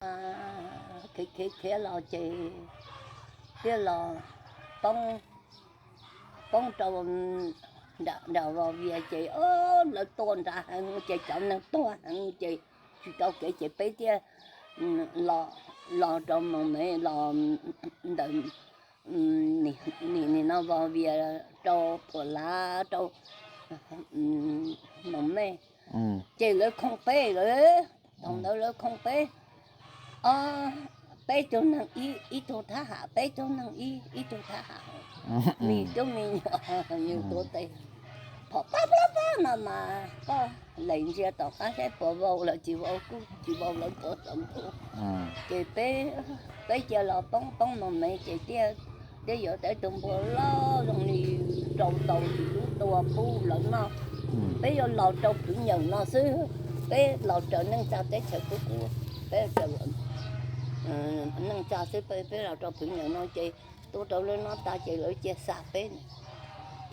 khiav khiav khiav los ces thiaj los poob, poob rau nram Vos Vias ces lawv tua nrad heev ces cov neeg tuag heev ces tsis tau kev ces peb thiaj los rau Moos Mev los ntawm nim no Vos Vias rau Phuam Lav rau Moos Mev ces lawv khoo peb lawm. Thaum ntawd lawv khoo peb, peb tug neeg ib tug thab ham, peb tug neeg ib tug thab ham, me tub me nyuam yus tuav tes phom pab plab pab no mas koj lees ntsia tom qab saib puas vau lawm tsis vau kuj tsis vau lawv puav tom nkuj. Ces peb cia los poob poob Moos Mev ces thiaj yuav tau ib tug npua loj zoo li rau tau tus tub tua pub lawv noj. Peb yuav los rau Phwv Nyawm no xwb, peb los raws neej tsa teb chaws kub kub, peb neej tsa xwb, peb los rau Phwv Nyawm no ces tua rau lawv noj tas ces lawv cia xa peb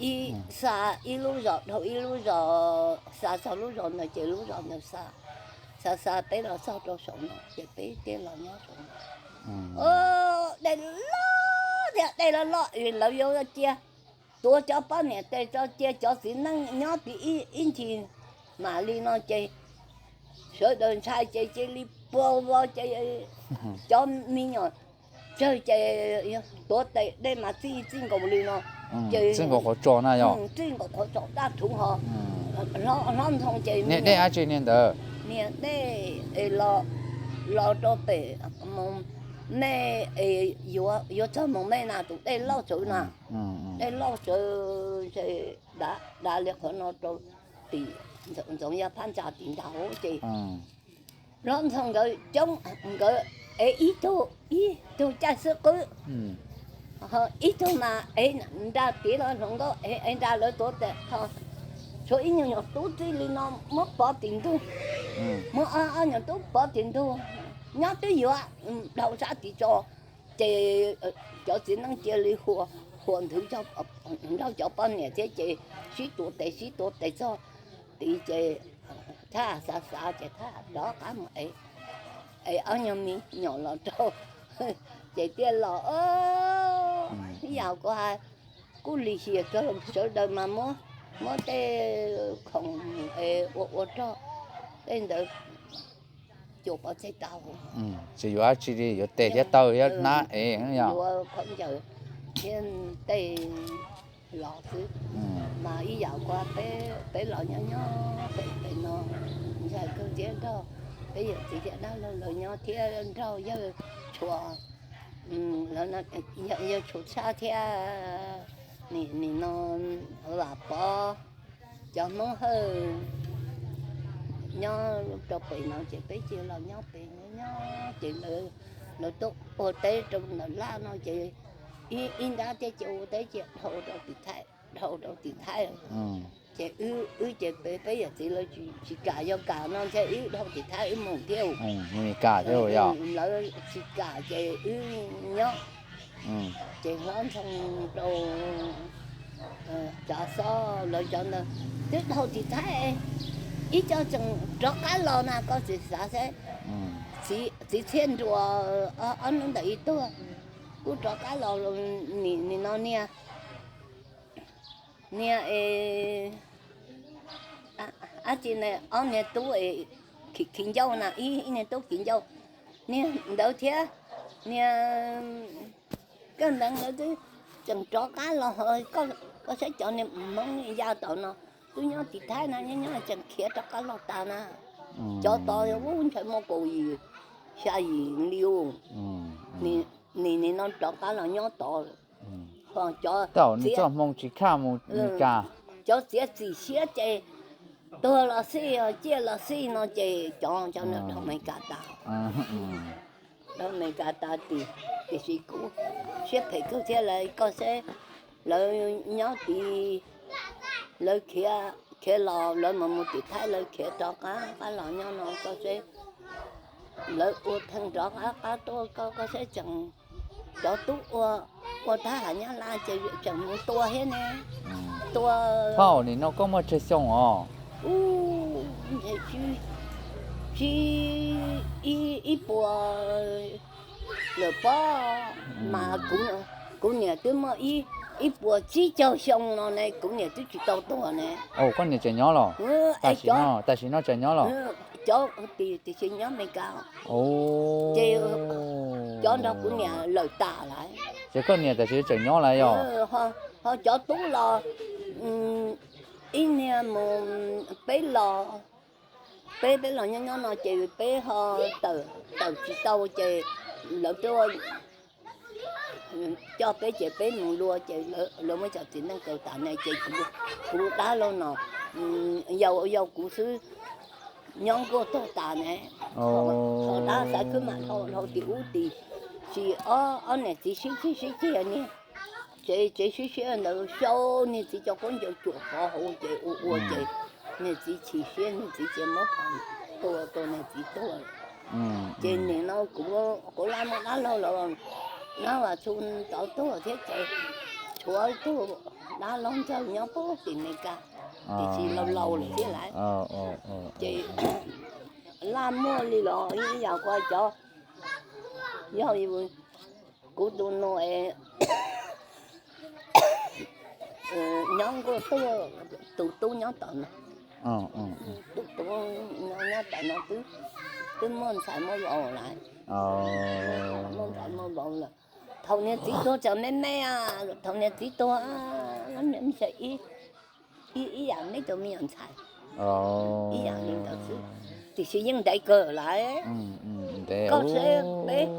ib xa ib lub zos dhau ib lub zos, xa txog lub zos ntawd ces lub zos ntawd xa, xa xa peb los txog rau saum no ces peb thiaj los nyob saum no. Dej loj thiab dej loj loj lawv yuav cia, tuav cov poj niam tes tso cia cov txiv neej nyob tim ib ncig mam li no ces sawv daws ntshai ces cia li puag vog ces cov me nyuam tsawg ces tuav tes dej mas txij txij nkaus li no ces txij nkaus qhov tso daj rhuv ho hlob ntxhoo ces niag dej dab tsi niag ntawd, niag dej los rau pem Moos Mej, yuav txog Moos Mej na tus dej loj tsawv na, dej loj tsawv ces dav li qhov no rau tim Ntxoov Yaj Phab Ntsa tim nraud ces hlob ntxhoo nkawd coob nkawd ev ib tug, ib tug caij xwb qwb, ib tug mas ev nra tid los hluas nkauj ev nra lawv tuav tes ho tshuav ib nyuag nyuag tub txij li no muab pov tim ntug, muab ob nyuag tub pov tim ntug, nyob twb yuav dhau sab tim tso ces cov txiv neej cia li hu ua nthwv nrog cov poj niam thiab ces sib tuav tes sib tuav tes txog tid ces thab xav xav ces thab rov qab mus ev ob nyuag me nyuam los rau ces thiaj los ib yam kuv hais kuj lim hiam kawg sawv daws mas muab tej khoom es ua ua rog tej ntawd cua pov tseg tau, tsis yuav dab tsi li yuav tes thiab taw thiab hnab es yog yuav khaub ncaws thiab tej los xwb. Mas ib yam kuv peb los nyob nyob pem pem no ntshai kawg thiab nrog peb yawm txiv thiab dab laug lawv nyob thiab nrog yawg Tshua, yawg Tshua Tshaj thiab nim no Vam Pov, cov Hmoob Hawj nyob rau pem no ces peb cia los nyob pem nyob nyob ces lawv tuaj ua teb rau ntawm laj no ces ib nrab thiab cia ua teb cia dhau rau tim Thaib, dhau rau tim Thaib. Ces wb ces peb yawm txiv lawv tsis kam, yog kam no ntshe wb dhau tim Thaib wb mus thiab. Kam thiab yog lawv tsis kam ces wb nyob. Ces hlob ntxhoo rau cov xob lawv cov ntawd twb dhau tim Thaib, ib co tseem rov qab los na koj tsis xav seb. Txiv Txhiaj Nruas ob hnub ntawm ib tuag kuj rov qab los nim no niag, niag dab tsi ne, ob niag tub khiv ncauj na, ib niag tub khiv ncauj, niag ntawd thiab niag Kaj Nteev lawv twb tseem rov qab los, koj saib cov niag Hmoob ya tom no twb nyob tim Thaib na, nyob nyob tseem khiav rov qab los tas na. Cov tod ub ntshai muaj kaum yim xya yim li ub, nim nim no rov qab los nyob tod. Ho cov txiav, tsis khaj mus Meskas, cov txiav txim siab ces tuag los xij, ciaj los xij no ces cov cov no dhau Meskas tas. Dhau Meskas tas tim, tiam sis kuv siab phem kawg thiab lawv, koj seb lawv nyob tid, lawv khiav khiav los lawv mas mus tim Thaib, lawv khiav rov qab qab los nyob no koj seb lawv ua theej rov qab qab tuaj koj, koj seb tseem cov tub ua, ua thab ham Nyab Laj ces tseem mus tua thiab ne. Tua. Phauj, nim no koj muaj tsawg xyoo os? Ub, ntshe tsib, tsib, ib puas lawm pob, mas kuv niam twb muaj ib puas tsib caug xyoo no ne, kuv niam twb tsis tau tuag ne. Koj niam tseem nyob los? Tam sim no tseem nyob los? Cov tiam sis nyob Amelikas, ces cov nrog kuv niam lawm tas lawm. Ces koj niam tam sim tseem nyob lawm yog? Ho cov tub los, ib niag mus, peb los, peb, peb los nyob nyob no ces peb ho tawm tsis tau ces lawv tuaj coj peb ces peb mus lua ces lawv muab cov txiv neej kaw tas ne ces kuv dab laug no, yau yau kuv xwb, nyob nkuaj tuag tas ne. Ho dab xav khwb mam dhau dhau tim ub tim, tsis, ob niam txiv sib ceg sib ceg niag tsev tsev siab siab ntawd xyov niag txiv cov khaub ncaws cuam pov hauv ces ua ua ces niag txiv chim siab niag txiv cia muab phom tua rau niag txiv tuag. Ces nim no kuv, kuv laj muaj dab laug los, dab vas txhu tod tuag thiab ces tshuav tug dab laug ntxawg nyob puag tim Amelikas, tiam sis laus laus lawm thiab lawm. Ces laj muaj li los ib yam kuv cov, yog kuv tus nus es nyob nkuaj tuaj, tus tub nyob tom no, tus tub nyob tom no twb, twb muaj ntxhais muaj vauv lawm. Muaj ntxhais muaj vauv lawm. Thaum niag txiv tuag tseem me me, thaum niag txiv tuag, ib yam neb cov me nyuam ntxhais, ib yam li ntawd xwb, tiam sis yeej ntev kawg lawm. Koj saib peb,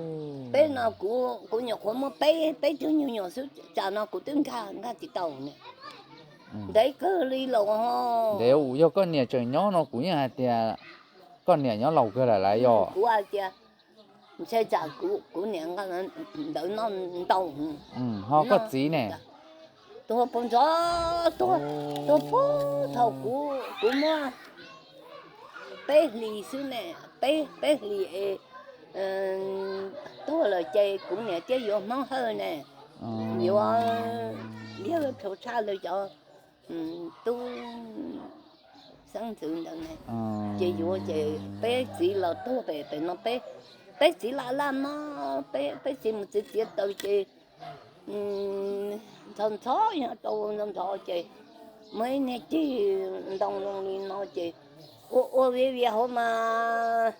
peb no kuv, kuv nyuam qhuav muaj peb, peb tug nyuag nyuam xwb, tsam no kuv twb nkag, nkag tsis tau ne. Ntev kawg li los. Ntev, yog koj niam tseem nyob no kuv yeej hais tias koj niam nyob laus kawg lawm lawm yog? Kuv hais tias ntshe tsam kuv niam ntawd noj ntau. Ho koj txiv ne? Tuag puag ntxov, tuag, tuag puag thaum kuv, kuv muaj peb hlis xwb ne, peb, peb hlis es tuag lawm ces kuv niam thiaj yuav Hmoob Hawj ne, yuav, yog thaum tshaj lawv cov tub xeeb ntxwv ntawd ne, ces yuav ces peb txiv los tuag pem, pem no peb, peb txiv laj laj mog, peb, peb txiv mus txiav txiav taws ces ntxhov ntxhov yog tau ntxhov ntxhov ces muaj ib niag cig ntoo zoo li no ces ua ua viav vias hauv mas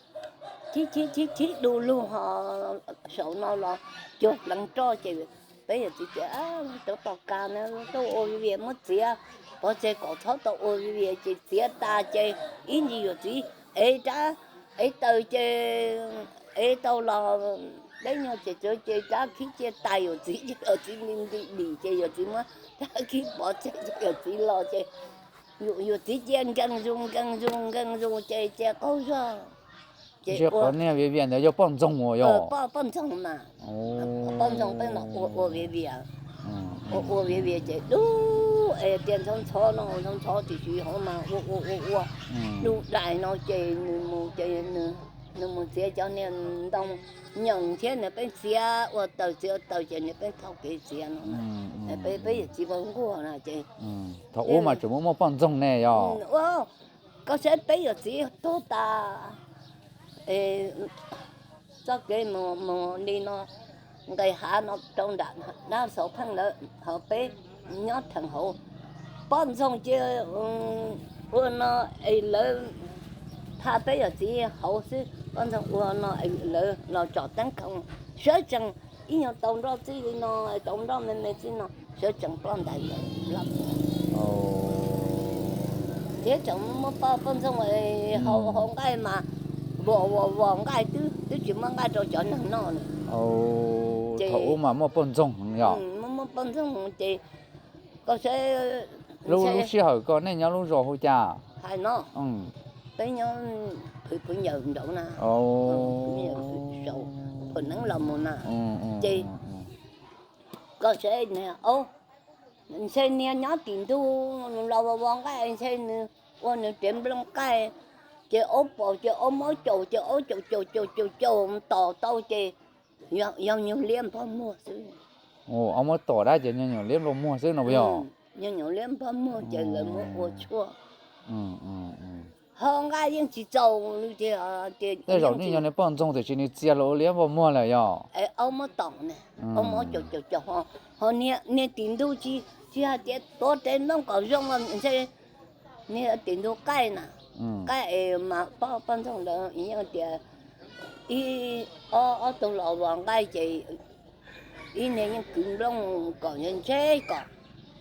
chib chib chib chib du lug ho saum no los cuag pleev roj ces peb yawm txiv tias rov tom kas na, tuaj ua viav vias muab txiav pov tseg kom txhob tau ua viav vias ces txiav tas ces ib ntsis yawm txiv ev rab, ev taws ces ev tau los deb nyuag ces tsuav ces rab khib cia tais yawm txiv ces yawm txiv nti nti dim ces yawm txiv muab rab khib pov tseg ces yawm txiv los ces yawm txiv cia nkees zus nkees zus nkees zus ces cia qaug zog. Ces ua niag viav vias ntawd yog poj ntxoog uas yog poj ntxoog mas, poj ntxoog peb mas ua ua viav vias, ua ua viav vias ces dub es tias ntxhov ntxhov no ntxhov ntxhov tiam sis hauv mas ua ua ua ua dub dais no ces nws mus ces nws mus txiav cov niag ntoo nyeem thiab nws pheej txiav ua taws txiav ua taws ces nws pheej thauj kev txiav no. Peb, peb yawm txiv vau nkuaj na ces thaum ub mas tseem muaj muaj poj ntxoog ne yog? Koj saib peb yawm txiv tuag tas txoj kev mus mus li no, nqes hav no rau nram dab xauv pheej lawm ho peb nyob theem hauv. Poj ntxoog ces ua no es lawv tha peb yawm txiv hauv xwb, poj ntxoog ua no es lawv los tsom teeb khoom sawv tsees, ib nyuag tau nroj txij li no, tau nroj me me txij no sawv tsees ploj ntais lawm. Thiab tseem muaj poj, poj ntxoog hau, hau nqaij mas vos vos vos nqaij twb, twb tsis muaj nqaij rau cov neeg noj li. Ces thaum ub mas muaj poj ntxoog yog? Muaj, muaj poj ntxoog ces koj saib lub, lub sij hawm koj nej nyob lub zos hu cas? Hais no, peb nyob Phwv, Phwv Nyaws nraud na, Phwv Nyaws saum Pham Neeb los mus na. Ces koj saib, ntshe niag nyob tim ntug los vos vos nqaij ntshe nws ua nws tev nplooj qaij, ces aub pom ces aub muab caum ces aub caum caum caum caum caum tos tau ces yog nyuag liab npog muag xwb. Aub muab tom dab ces nyuag nyuag liab npog muag xwb no puas yog? Nyuag nyuag liab npog muag ces lawv muab ua tshuaj. Ho nqaij yeej tsis txaus li tias. Tej zaum nej yog nws poj ntxoog tiam sis nws txia los ua liab npau muag lawm yog? Aub muab tom ne, aub muab caum caum caum, ho niag tim ntug tsis, tsis hais tias tuav rawv nplooj kom zoo ntshe niag tim ntug qaij na, qaij es mas poj ntxoog ntawd yeej tias ib, ob tug los vov nqaij ces ib niag yeej kwv nplooj kom ntshe kom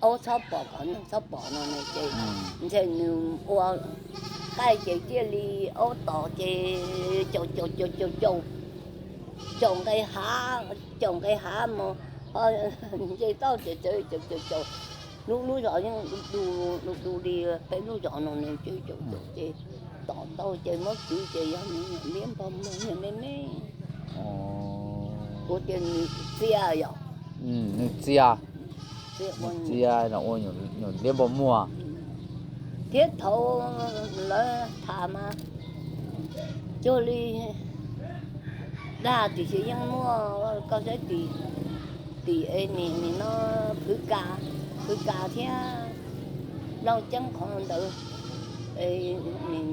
aub txhob pom kom neeg txhob pom no ne ces ntshe nws ua qaij ces thiaj li aub tom ces caum caum caum caum caum, caum nqe hav, caum nqe hav mus, nce toj ces txawm caum caum caum, lub lub zos yeej du du du du li peb lub zos no ne ces caum caum ces tom ntau ces muab kwv ces yog nws nyuam liab npau muag niag me me. Kuv tias nws txia yom. Nws txia, txia los ua nyuam liab npau muag. Thiab thaum lawv tham mas cuag li dag tiam sis yeej muaj koj saib tim, tim es nim no Phwv Kas, Phwv Kas thiab Lauj Ceeb qhov ntawd,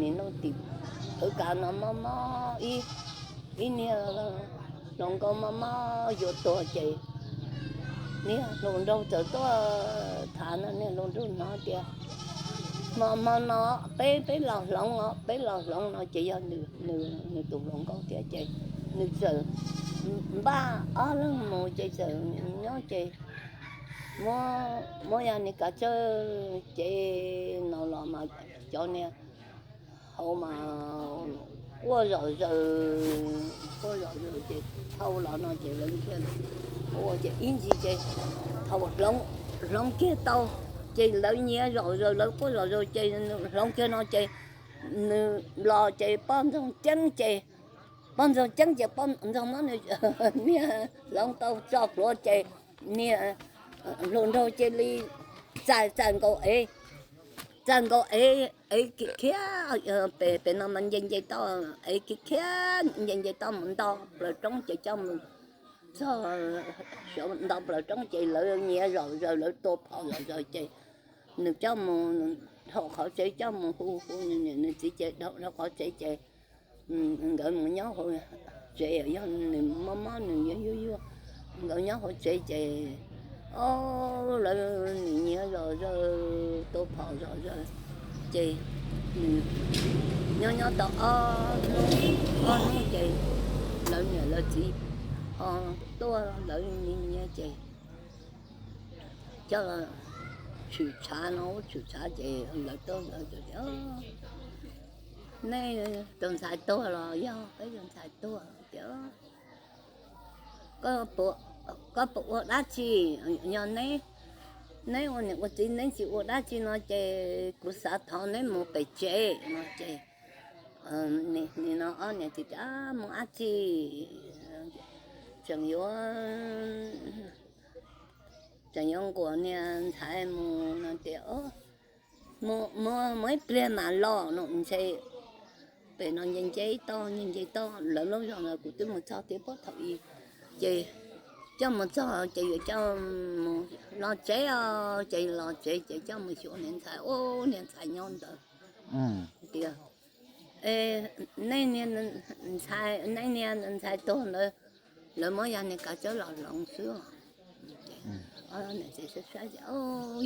nim no tim Phwv Kas no mob mob ib, ib niag hluas nkauj mob mob yuav tuag ces niag hluas nraug txawm tuaj tham no, niag hluas nraug hnov tias hmo hmo no peb, peb los hloov os, peb los hloov no ces yog nws tus hluas nkauj thiab ces nws txawm npaj ob leeg mus ces txawm nyob ces muab yog niag kav tsawj ces no los mas cov niag hauv mas quaj zom zaws, quaj zom zaws ces thau los no ces lawv thiaj quaj ces ib ntsis ces thaum hloov kiag tau ces lawv nyiav zom zaws, lawv quaj zom zaws ces hloov kiag no ces nws los ces poj ntxoog ceeb ces, poj ntxoog ceeb ces poj ntxoog muab nws niag hloov tau tso plhuav ces niag hluas nraug cia li txais, txais nkaus ev, txais nkaus ev, ev khiav, pem no mas nce nce toj, ev khiav khiav nce nce toj mus nto plaws roob ces coj mus txog, nto plaws roob ces lawv nyiav zom zaws, lawv tua phom zom zaws ces nws coj mus dhau qhov tsev, coj mus hu hu nws niam nws txiv ces dhau qhov tsev ces nkawd mus nyob hauv tsev, yog nws mob mob nws yuag yuag yuag, nkawd nyob hauv tsev ces o, lawv nyiav zom zaws, tua phom zom zaws ces nws nyob nyob tau ob hnub, ob hnub ces lawv niam lawv txiv ho tuaj lawv nyiav ces coj tshwm tshav no, tshwm tshav ces lawv tuaj lawv tias, nej tus ntxhais tuag los? Yog peb tus ntxhais tuag. Tias, koj puas ua dab tsi? Yog neb, neb ua niam ua txiv neb tsis ua dab tsi no ces kuv xav thov neb mus pem tsev no ces nim no ob niam txiv tias mus dab tsi, tseem yuav, tseem yuav nquas niag ntxhais mus no tias, mus ib pliag mas los no ntshe pem no nce nce toj, nce nce toj lawv lub zos ntawd kuv twb mus txog thiab pob thaum ub ces coj mus txog ces yuav coj mus los tsev os, ces los tsev ces coj mus xyuas niag ntxhais, ua niag ntxhais nyob ntawd tias, nej niag ntxhais, nej niag ntxhais tuag ntawd lawv muab yog niag kav tsawb los hloov xwb. Ob niam txiv saib saib ces,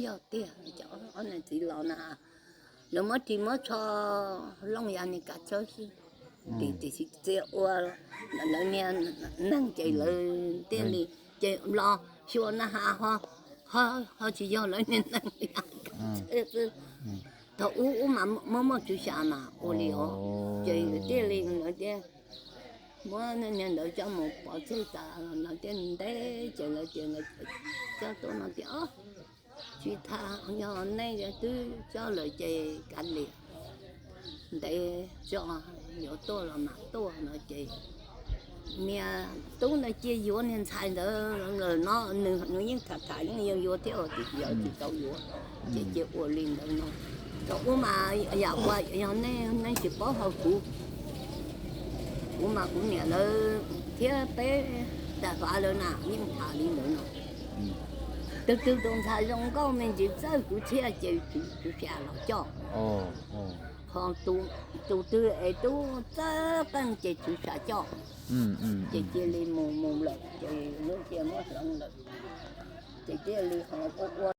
yog tiag, ob niam txiv los na, lawv muab ris muab tsho looj yog niag kav tsawb xwb. Tiam sis txia ua lawv niag neeg ces lawv thiaj li, ces los xyuas na has ho tsis yog lawv niag neeg li, kav tsawb xwb. Thaum ub ub mas muaj muaj tswv xya mas ua li os, ces thiaj li lawv thiaj muab niag ntawd coj mus pov tseg tas, lawv thiaj ntev ces lawv tias, coj tuaj no tias, tsis tas, yog nej twb coj lawm ces kav liam, ntev tso, yuav tuaj los mam tuaj no ces niag tub ntawd cia yuav niag ntxhais ntawd lawm no, nws yeej tham tham yeej yuav yuav thiab tiam sis tsis tau yuav, ces cia ua li ntawd no. Thaum ub mas yam ua yog nej, nej tsis paub hauv kuv, kuv mas kuv niam lawv thiab peb tag fav lawv na yeej tham li ntawd no. Tus twg tus ntxhais zoo nkauj me ntsis txawj kuv thiaj ces tswv xya los coj. Ho tus twg es tub txawj qeej ces tsis sam coj, ces cia li mus mus lawm ces lub cia muab hloov lawm, ces cia li ho ua ua